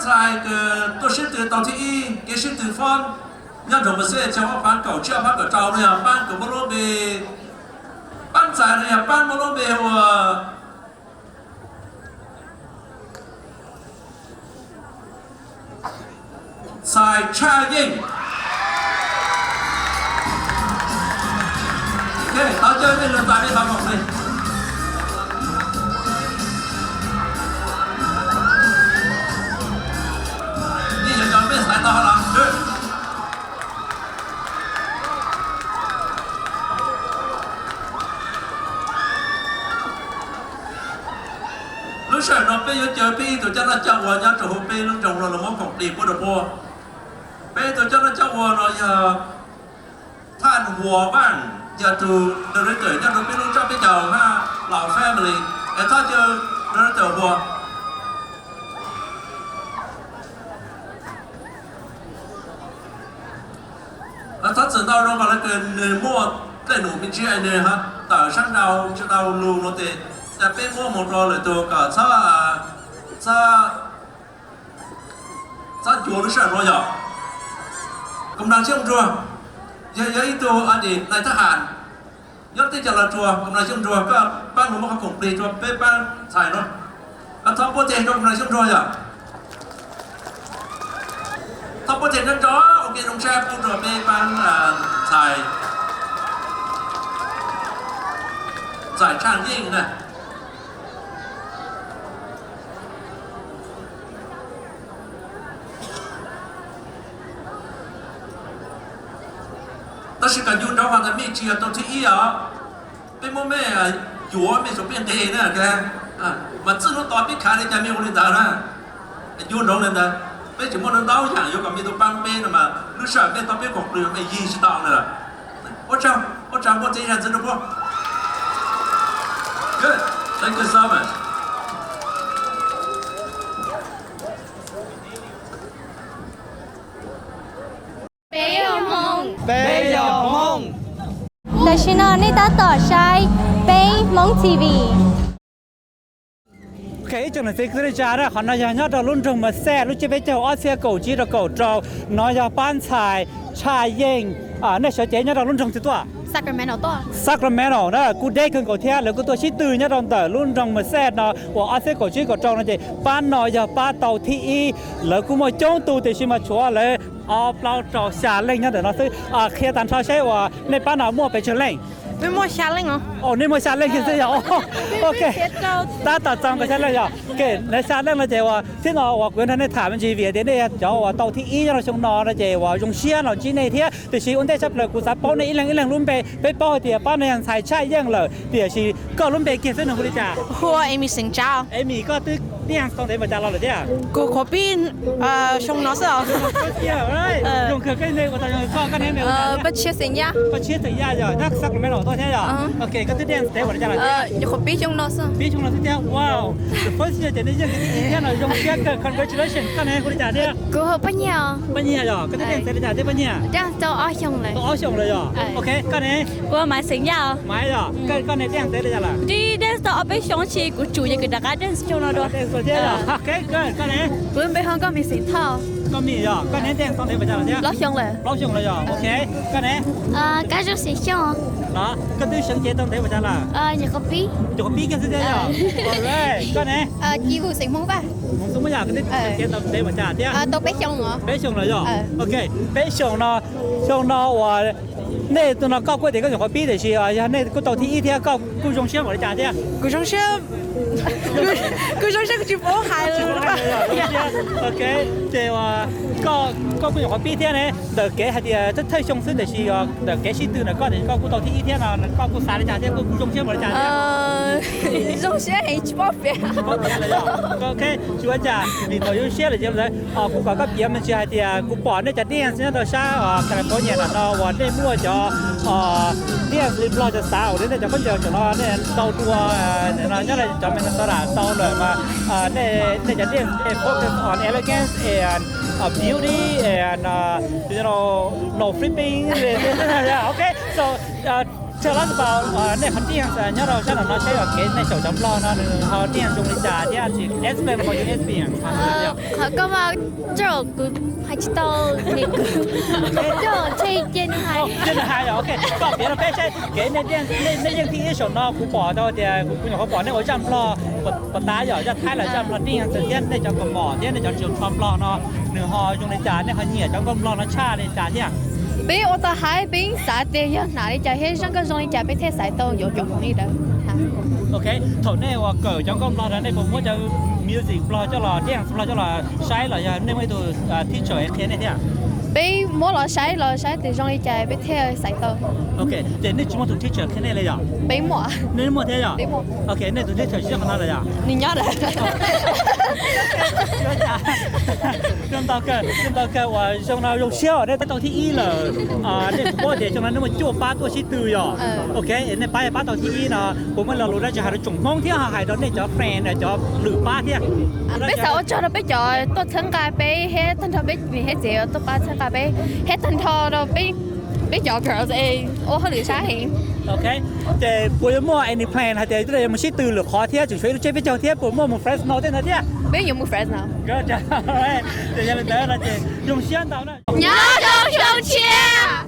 Ntxhais kws tuaj sib tw tau thib ib kev sib tw fob nyob nroog Mexes xyoo ob phav kaum tsib ob phav kaum rau no yog pab kws muab lub npe, pab ntxhais no yog pab muab lub npe hu ua Ntxhais Tshaj Yeej. Thov caw nej lug txais nej qhov khoom li. Nej yuav coj peb txais tau los? Lub sij hawm no peb yuav caw peb ib tug coj noj coj ua nyob rau hauv peb lub nroog no los muab khoom plig pub rau puab. Peb ib tug coj noj coj ua no yog Thaj Huas Vaj, yog tug director nyob rau peb lub tsab peb caug hab Laus Family, es thov caw director Huas. Thov txim ntau rau qhov lawv kws nws muaj dlej num me ntsis es nws ho tawm sab nraud tsis tau lug no ces, cas peb muab moog rau lwm tug kom txhob, txhob, txhob ncuav lub sij hawm no yog. Kom nag siab nruag, yog, yog ib tug a dim nais thab ham nyob teb chaws Los Tsuas, kom nag siab nruag koj pab nws muab qhov khoom plig rau peb pab ntxhais no. Thov puab teg rau kom nag siab nruag yog. Thov puab teg nrov nrov ua ke zoo sab pub rau peb pab ntxhais, ntxhais Tshaj Yeej na. Tab sis kom ncu nrov qhov ntawd mej tsis yog tau thib ib os. Peb muab mej yuav mej tsuas peb nqe na, mas txij hnub tod peb khav li cas mej ua li ntawd na. Ncu nrov li ntawd, peb tsis muaj ntau yaam yuav kom mej tau paab peb no mas lub sij hawm mej tau peb khoom plig mej yig tsis tau lawm. Ua tsaug, ua tsaug muaj tseeb zag ntxiv rau puab. Good. Thank you so much. Peb yog Hmoob. Peb yog Hmoob. Tam sim no nej tab tom saib Peb Hmoob T V. Ok, ib tsoom niam txiv kwv tij neej tsa, qhov no yog nyob rau lub nroog Merced lub tsiab peb caug ob txhiab kaum tsib rau kaum rau. No yog pab ntxhais Tshaj Yeej, nej sawv cev nyob rau lub nroog twg tuaj? Sacramento na, kuj deb kawg nkaus thiab lawv kuj tuaj sib tw nyob rau ntawm lub nroog Merced no uas ob txhiab kaum tsib kaum rau no ces pab no yog pab tau thib ib. Lawv kuj muaj coob tug tiam sis mas tshuav lawv ob plaub rau xya leej nyob ntawm no xwb. Qhia tag nrho seb uas nej pab no muaj pes tsawg leej? Peb muaj xya leej os. Nej muaj xya leej kiag xwb yog? Ok, tab tom txog nkaus xya leej yog. Ok, lawv xya leej no ces uas txij no uas kuv yuav nrog nej tham me ntsis vim tias nej cov uas tau thib ib nyob rau xyoo no no ces uas zoo siab los ntsib nej thiab. Tiam sis ua ntej tshaj plaws kuv xav paub nej ib leeg ib leeg lub npe. Peb paub hais tias pab no yog ntxhais Tshaj Yeej lawm, tiam sis koj lub npe kiag xwb nws hu li cas? Hu ua Amy Xeem Tsab. Amy, koj twb dance tau ntev npaum cas los lawm thiab? Kuv qhuav pib xyoo no xwb os. Zoo kawg, koj ne hu li cas? Paj Tshiab Xeem Yaj. Paj Tshiab Xeem Yaj yog nyob Sacramento tuaj thiab yog? Ok, koj twb dance ntev npaum li cas lawm thiab? Nyuam qhuav pib xyoo no xwb. Pib xyoo no xwb thiab. Wow, the first year ces nej yeej kwv tij thiab no zoo siab kawg, congratulations. Koj ne hu li cas thiab? Kuv hu Paj Nyiaj. Paj Nyiaj yog, koj twb dance ntev li cas thiab Paj Nyiaj? Dance tau ob xyoos lawm. Tau ob xyoos lawm yog? Ok, koj ne? Kuv Maiv Xeem Yaj. Maiv yog, koj ne dance ntev li cas lawm? Twb dance tau ob peb xyoos tab sis kuv tsum ces kuv rov qab dance xyoo no dua. Dance thiab yog? Ok, good, koj ne? Kuv npe hu Nkauj Mim Xeem Thoj. Nkauj Mim yog, koj ne dance tau ntev npaum cas lawm thiab? Plaub xyoos lawm. Plaub xyoos lawm yog, ok. Koj ne? Kab Zoo Xeem Xyooj. Koj twb seev cev tau ntev npaum cas lawm? Nyuam qhuav pib. Nyuam qhuav pib kiag xwb thiab yog? Koj ne? Ci Vus Xeem Hmoob Vaj. Hmoob Xeem Hmoob yog, koj twb seev cev tau ntev npaum cas thiab? Tau peb xyoos os. Peb xyoos lawm yog? Ok, peb xyoos no, xyoo no uas nej tus no koj kuj tias koj nyuam qhuav pib tiam sis yog nej kuj tau thib ib thiab koj kuj zoo siab npaum li cas thiab? Kuv zoo siab, kuv zoo siab kuv tsis paub hais li. Ok, ces uas koj kuj nyuam qhuav pib thiab ne, ntawm kev hais tias thawj xyoo xwb tiam sis ntawm kev sib tw ntawm koj tias koj kuj tau thib ib thiab no koj kuj xav li cas thiab kuj zoo siab npaum li cas thiab? Zoo siab heev tsis paub piav. Ok, tsis ua cas, vim thaum zoo siab lawm ces kuv kom koj piav me ntsis hais tias kuv pom nej cov dance nyob rau sab California no uas nej muaj cov dance li Nplog cov xav uas nej cov khaub ncaws tseem no nej tau dua nyob cov Minnesota tau lawm mas nej cov dance focus on elegance and beauty and no flipping. Ok, so Tell us about, uh, nej qhov dance, uh, nyob rau sab nram no, saib kev nej xyaum cov Nplog no nws ho dance zoo li cas thiab, explain about your experience. Koj mas, kuv hais tsis tau, kuv tseem cia nws hais. Cia nws hais, ok, koj piav rau peb saib kev nej, nej yeej thib ib saum no, kuv pom tau tias kuv nyuam qhuav pom nej ua zaj Nplog puas tas yom, zaj Thaib los zaj Nplog dance thiab nej cov kaus mom thiab nej cov ntsis tsho Nplog no nws ho zoo li cas, nej ho nyiam cov nkauj Nplog no tshaj li cas thiab? Peb ua tau hais, peb xav tias yog hnav li cas thiab zoo nkauj zoo li cas peb thiaj xaiv tau yuav cov khoom li ntawd. Ok, thaum nej uas kawm cov nkauj Nplog ntawd nej puas muab cov music Nplog coj los, dance Nplog coj los saib los yog nej muaj ib tug teacher qhia nej thiab? Peb muab los saib, los saib tias zoo li cas peb thiaj xaiv tau. Ok, ces nej tsis muaj tus teacher qhia nej li yom? Peb muaj. Nej muaj thiab yom? Ok, nej tus teacher tsis nyob qhov no lawm yom? Nws nyob ntawd. Zoo ntau kawg, zoo ntau kawg uas zoo no zoo siab uas nej tau thib ib lawm. Nej kuv paub tias xyoo no nej muaj cuaj pab tuaj sib tw yom? Ok, nej pab, pab tau thib ib no puas muaj lo lus dab tsi hais rau tsoom Hmoob thiab ho hais rau nej cov friend, cov lwm pab thiab? Peb xav ua tsaug rau peb cov tuaj txhawb nqa peb thiab tag nrho peb niam thiab txiv tuaj pab txhawb nqa peb thiab tag nrho rau peb, peb cov girls es ua hauj lwm sab heev. Ok, ces puas yuav muaj any plan hais tias yuav mus sib tw lwm qhov thiab tseem tshuav ib lub tsiab peb caug thiab puas muaj mus Fresno tej ntawd thiab? Peb yuav mus Fresno. Ces yog li ntawd no ces zoo siab ntau na. Nyob zoo xyoo tshiab.